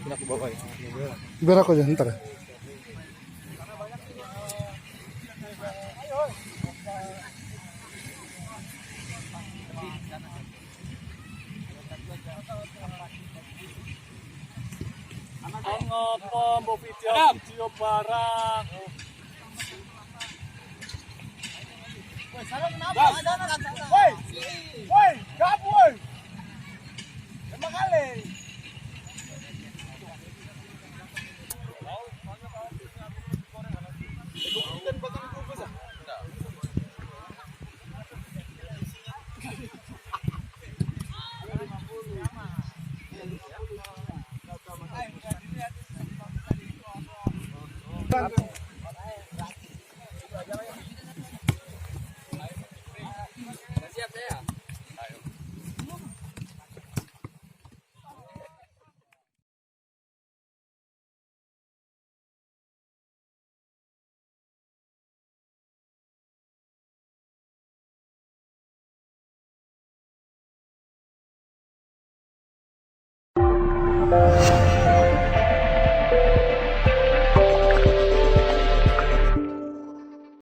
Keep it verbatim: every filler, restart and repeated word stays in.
Biar aku aja ntar. Ngopo mbok video, video barang. Woi, salah kenapa? Woi, woi, gapu, woi. Lima kali.